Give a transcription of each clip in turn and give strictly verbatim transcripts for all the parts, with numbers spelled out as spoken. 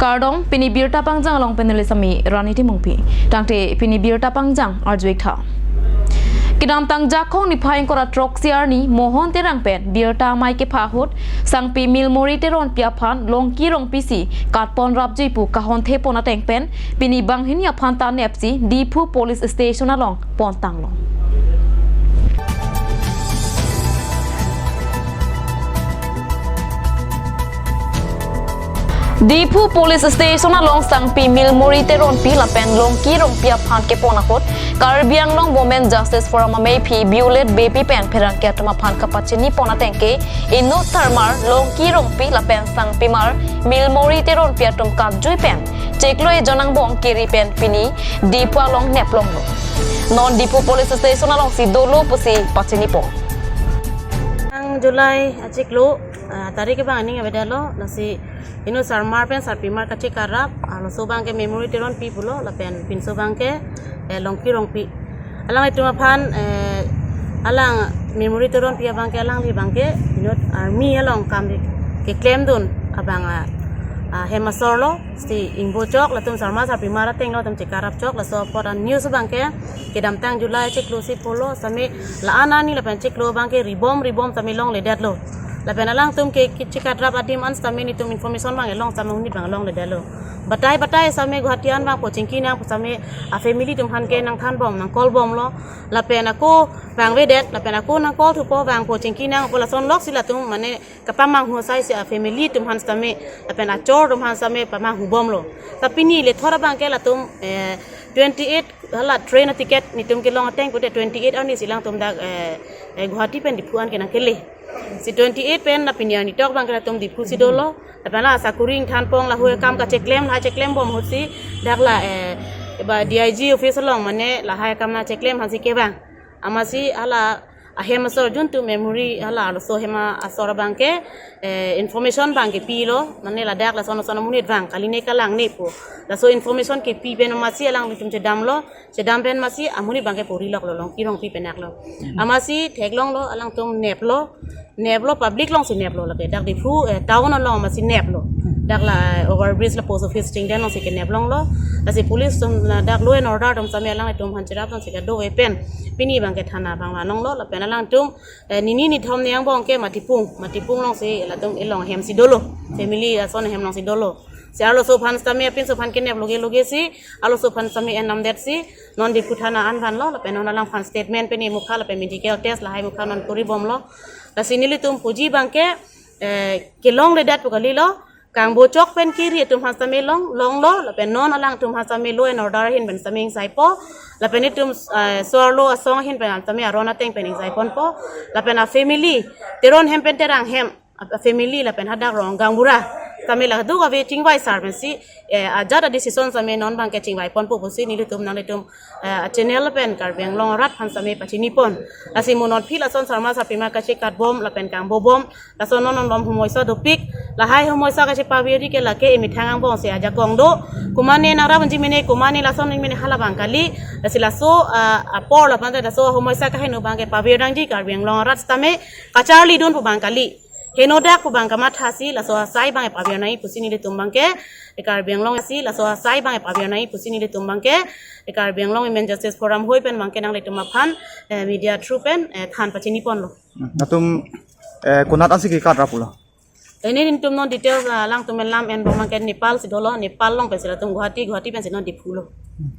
Kardom, pini birta pangjang along panelist ami Rani Timungpi. Tangte pini birta pangjang arju-ik tha. Kedamtang Jakhong niphai ingkoi ra throksi arni Mohon Terang pen birta amei kepha ahut Sangpi Milmori Teronpi aphan Longki Rongpi si katpon rapjui pu kahonthe pon ateng pen pini banghini aphan ta nepsi Diphu Police Station along pontanglo. Diphu Police Station along Sangpi Milmori Teronpi lapen Longki Rongpi aphan kepon ahut Karbi Anglong Women Justice Forum ameiphi Violet Beypi pen pherangke atum aphan kapachini pon ateng ke inut sarmar Longki Rongpi lapen sangpimar Milmori Teronpi atum katjui pen chiklo ejon angbong keri pen pini Diphu along neplonglo. Non Diphu Police Station alongsi dolo pusi pachini pon. Ang July achiklo, ah, tarik abang aning avedetlo, lasi inut sarmar pen sarpimar kachekarap, ah, laso abangke Milmori Teronpi pulo, lapen pinso abangke, eh, Longki Rongpi. Alanglitum aphan, eh, alang Milmori Teronpi abangke alangli abangke inut army along kam keklemdun abang, ah, ah, hem asor lo, si ingbo chok, latum sarmar sarpimar ateng lo, latum chekarap chok, laso apot an news abangke kedamtang July chiklo si pulo, sitame la-an arni lapen chiklo abangke ribom ribom sitame longledetlo. Lapen alangtum ke, kechekatrap adim an sitame netum information abang elong sitame amonit abang longledetlo. Batai batai sitame Guwahati an abang po chingki nangpo sitame a family atum aphan ke nangthanbom, nang-call bomlo. Lapen ako vangvedet, lapen ako nang-call thupo, vangpo chingki nangpo, lason lok si latum mane kapamanghu asai si a family atum aphan sitame, lapen achor atum aphan sitame pamanghubomlo. Ta pini lethor abangke latum, eh, twenty-eight hala train ticket netum kelong ateng pute twenty-eight arni si alangtum dak, eh, eh, Guwahati pen Diphu an ke nangkele. Si twenty-eight pen la pini arni tok abangke latum Diphu si dolo. Lapen la sakuri ingthanpon, lahai akam kacheklem, lahai cheklembom ahut si dak la, eh, ba D I G office along mane lahai akam nangcheklem aphan si kevang. Amatsi hala ahem asor juntu Milmori hala laso ahem asor abangke, eh, information abangke pilo, mane ladak lason lason amonit vang kali ne kalang ne pu. Laso information kepi pen amatsi alanglitum chedamlo, chedam pen amatsi amonit abangke pori loklo, Longki Rongpi penaklo. Amatsi theklonglo, alangtum neplo, neplo, public alongsi neplo, lake dak Diphu, eh, town along amatsi neplo. Dak la, eh, overbridge la post office chingdeng alongsi keneplonglo. Lasi police atum ladak law and order atum sitame alanglitum aphan cherap alongsi kadokave pen pini abangke thana abang vanonglo, lapen alangtum, eh, nini nithom ni angbong ke Matipung, Matipung alongsi latum elong ahem si dolo, family ason ahem alongsi dolo. Si arloso aphan sitame, apinso aphan kenep loge loge si, arloso aphan sitame en namdet si, non Diphu thana an vanlo, lapen non alangphan statement pen mukha lapen medical test lahai mukha non koribomlo. Lasi nelitum puji abangke, eh, kelongledet pu kalilo, kangbo chok pen keri atum aphan sitame long, longlo, lapen non alangtum aphan sitame law and order ahin pen sitame ingsaipo, lapen itum, eh, so-arlo asong ahin pen sitame aron ateng pen ingsaiponpo, lapen a family, Teron hem pen Terang hem, a family lapen hadak rong gaonbura sitame la kadokave chingvai sar pensi, eh, ajat a decision sitame non abangke chingvaiponpo pusi nelitum nanglitum, eh, channel pen Karbi Anglong arat aphan sitame pachinipon. Lasi mo non aphi lason sarmar sarpimar kachekatbom lapen kangbobom, lason non non bom homoisa dopik, lahai homoisa kachepavir di ke lake emethang angbong si ajakong do. Komatne nangrap unji mene, komatne lason mene hala abang kali. Lasi laso, ah, apor lapen laso homoisa kaheno abangke pavir nangji Karbi Anglong arat sitame kacharlidun pu abang kali. Henodak pu abang kamatha si laso asai abang epavir nangji pusi nelitum abangke, e Karbi Anglong si laso asai abang epavir nangji pusi nelitum abangke, e Karbi Anglong Women Justice Forum hoi pen abangke nanglitum aphan, eh, media through pen, eh, than pachiniponlo. Hmm, latum, eh, konat ansi kekatrap pulo? Ini netum non details, ah, alangtum elam enbom abangke Nepal si dolo, Nepal along pensi latum Guwahati, Guwahati pensi non Diphu lo.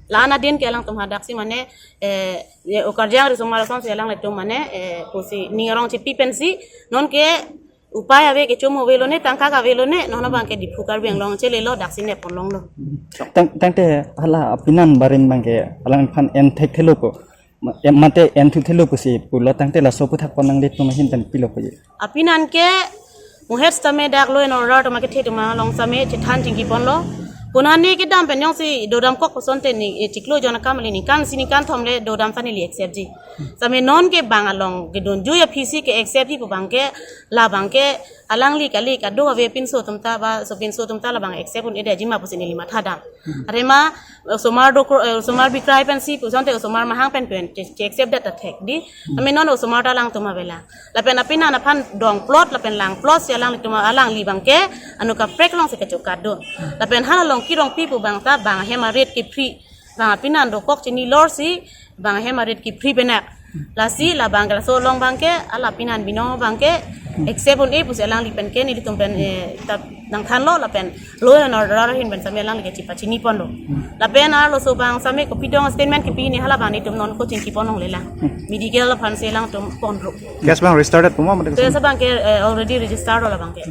La-an adin ke alangtum hadak si mane, eh, ye, okarjang risomar ason si alanglitum mane, eh, pusi ning arong chipi pensi, non ke upai ave, kechom avelone, tangka avelone, non abangke Diphu Karbi Anglong chelelo, daksi nepponlonglo. Tang, tangte hala apinan barim abangke alangphan en thekthelo ko. Ma-, em, mate en thekthelo pusi pulo, tangte laso aphuthak pon nanglitum ahin pen pilo ko ye. Apinan ke muhet sitame dak law and order atum akethe atum along sitame chethan chingkiponlo. Punani kedam pen jongsi dodamkok puson te ne, eh, chiklo jon akam le ningkan isi ningkan thom le dodam ta neli accept ji. Same non ke bang along kedunjui aphi si ke accept ji pu abang ke, labang ke alangli kali kado ave pinso atum ta ba sopinso atum ta labang accept un-edetji ma pusi neli mathadam. Arema osomar dokro, eh, osomar bikrai pensi puson te osomar mahang pen pen che, che accept det ta thek di. Same non osomar ta alangtum avelang. Lapen apinan aphan dongplot lapen langplot si alanglitum alangli abang ke ano kaprek along si kachokadun. Lapen hala along kirongpi pu abang ta bang ahem arit kepri. Bang apinan dokok chinilor si bang ahem arit kepri benak. Lasi labang ke laso along abang ke ala apinan binong abang ke accept un-e pusi alangli pen ke nelitum pen, eh, ta nangthanlo lapen law and order ahin pen same alangli ke chipachini ponlo. Lapen arloso abang same kopi dong statement kepi ne hala abang netum non ko chingki pon longle lang. Medical aphan si alangtum ponlo. Case abang registered pu ma mate? Case abang ke, eh, already registered lo labang ke.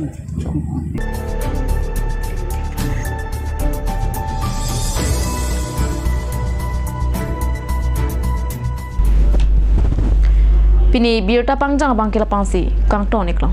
Pini birta pangjang abang ke lapangsi kangton iklo.